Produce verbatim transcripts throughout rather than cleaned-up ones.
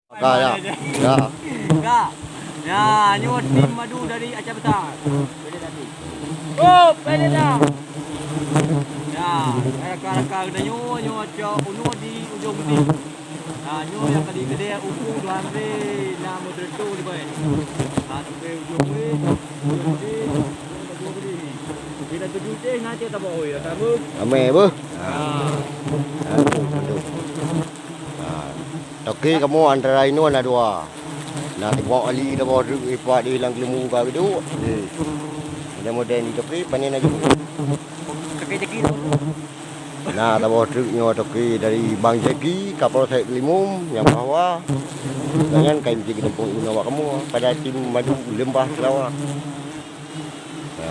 Ka, ya. Ya. Ka. Ya, nyoe tim madu dari Aceh Besar. Boleh tadi. Oh, boleh dah. Ya, rakan-rakan kita nyoe, nyoe cok unoe di ujong budi. Ya, nyoe nyang tadi kedai upu dua Andre, na meuteureutoh di bai. Ha, sampai ujong weh, ujong budi, ujong budi. Kita tuju teh, nanti tak bawa, ya, kamu. Ramai, beuh. Ha. Ha. Ha. Toke kamoe antara inoe na dua. Na Teubok Ali, Teubok Treuk, ipat di lam Keulimu ka geuduek. Mudah-mudahan di toke panen laju. Toke jaki tu. Na Teubok Treuk nyoe toke dari Bang Jaki, Kapolsek Keulimu nyang bahwa. Dengan kain pergi ke tempat guna awak kamoe pada tim madu lembah Selawa. Ha,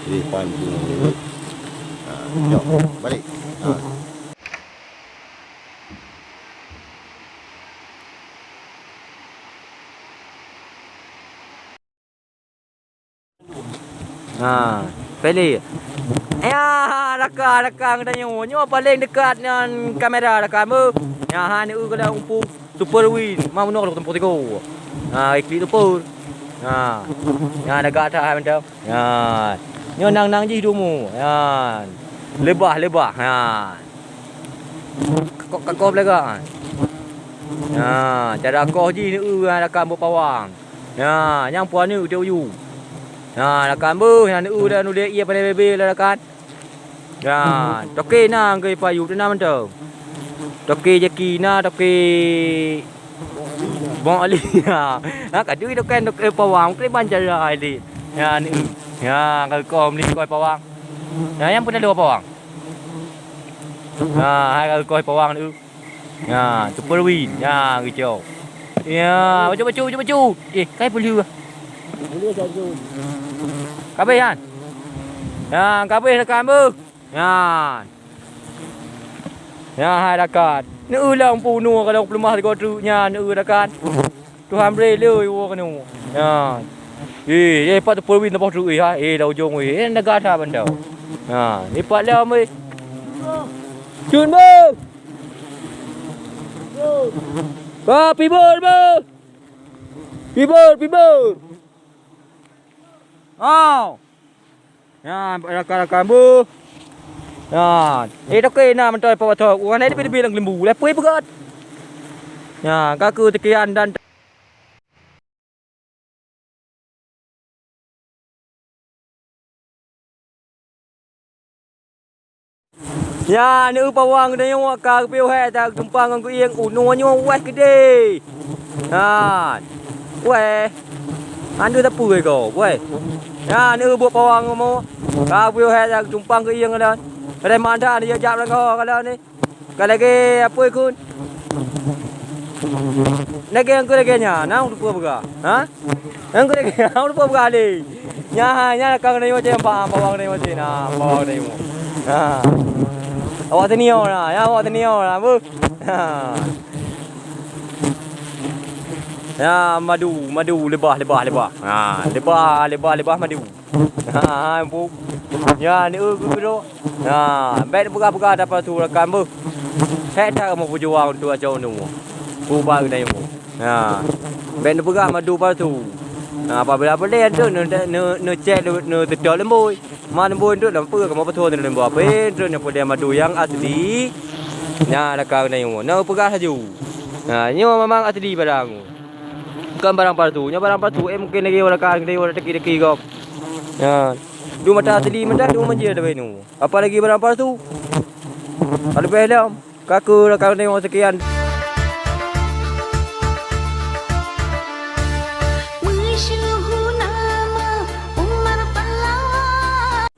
di pan tu. Ha, jom balik. Ha. Ha, pilih. Ya, rakan-rakan geutanyoe. Nyoe paling dekat ngon kamera rakan beuh. Ya, ha, neu keulah umpung Super Win. Ma meunoe kalau tempat tiga. Ha, klik super. Ha. Ya, dekat dah mantap. Nyan. Nyoe nang-nang jih dumu. Nyan. Leubah-leubah. Nyan. Kakok-kakok beulagak. Nyan. Cara koh jih neu-eu rakan buet pawang. Nyan. Nyang puan neu tiep uyu. Nyan. Rakan beuh, nyan neu-eu dan udeb ie pandai bebe lah rakan. Nyan. Toke na keu payu tu na mantong. Toke jaki na, toke Bang Ali. Ha. Ha, ka dui token, token pawang, keu ban cara Ali. Ya, ni. Ya, ka kong beli koi pawang. Ya, yang pun ada pawang. Ha, hai ka koi pawang tu. Ya, Super Win. Ya, gitu. Ya, bacu, bacu, bacu, bacu. Eh, kai pelu. Kabeh kan? Ya, kabeh rakan beuh. Nyan. Nyan hai rakan. Neu-eu lam peunoh kalau peuleumah sigoe treuk nyan neu-eu rakan. Tuhan bri le iwoe keunoe. Nyan. Eh, eh, pat teupeu win teupeu treuk eh, ha. Eh, lam ujong eh. Eh, naga that bandau. Nyan. Eh, pat lam eh. Cun beuh. Ha, pibur beuh. Pibur, pibur. Oh. Nyan, rakan-rakan beuh. Nyan. Eh, toke na mantong po bathok. Urang laén leubeh-leubeh lam Keulimu. Lapui peugöt. Nyan, ka keu sekian dan Nyan, neu pawang geutanyoe ka geupiôh hék that geutumpang ngon geuieng, unoe nyoe wéh keudè. Nyan. Wéh. Hana sapeue gob, wéh. Nyan, neu buet pawang kamoe. Ka geupiôh hék that geutumpang geuieng nyan. Padahai mantong dia jak beurangkaho ka lheueh ni. Ka lagèe apui kheun. Lagèe nyang keu lagèe nyan, na ureueng peugah. Ha? Nyang keu lagèe nyan, ureueng peugah lé. Nyan, nyan ka geutanyoe cit, bawang geutanyoe cit, na, bawang geutanyoe. Ha. Awak senior na, nyan awak senior na, beuh. Ha. Ya, madu, madu, leubah, leubah, leubah. Ha, leubah, leubah, leubah madu. Ha, ha, bu. Ya, ni, uh, guru. Ha, bèk neupeugah-peugah dapa tu rakan beuh. Hék that kamoe peujuang untuk acara nyoe. Buba geutanyoe. Ha. Bèk neupeugah madu palsu. Ha, apabila boleh tu neu, neu, neucek, neu, neuteutap leumbôi. Man leumbôi tu lam peue kamoe peuthôn leumbôi. Apa tu neu peudeh madu nyang asli. Nya rakan geutanyoe. Neupeugah laju. Ha, nyoe memang asli barang. Bukan barang palsu. Nyoe barang palsu, eh, mungkin lagi orang kan, lagi orang teki-teki gob. Ya. Dua mata asli, mata dua manjil dah beno. Apalagi barang palsu. Kalau lebih dalam, kaku rakan tengok sekian. Meusyeuhu nama Umar Pahlawan.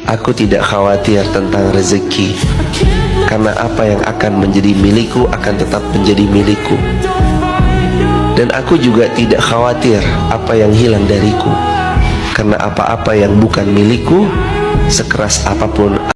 Aku tidak khawatir tentang rezeki, karena apa yang akan menjadi milikku akan tetap menjadi milikku. Dan aku juga tidak khawatir apa yang hilang dariku, karena apa-apa yang bukan milikku, sekeras apapun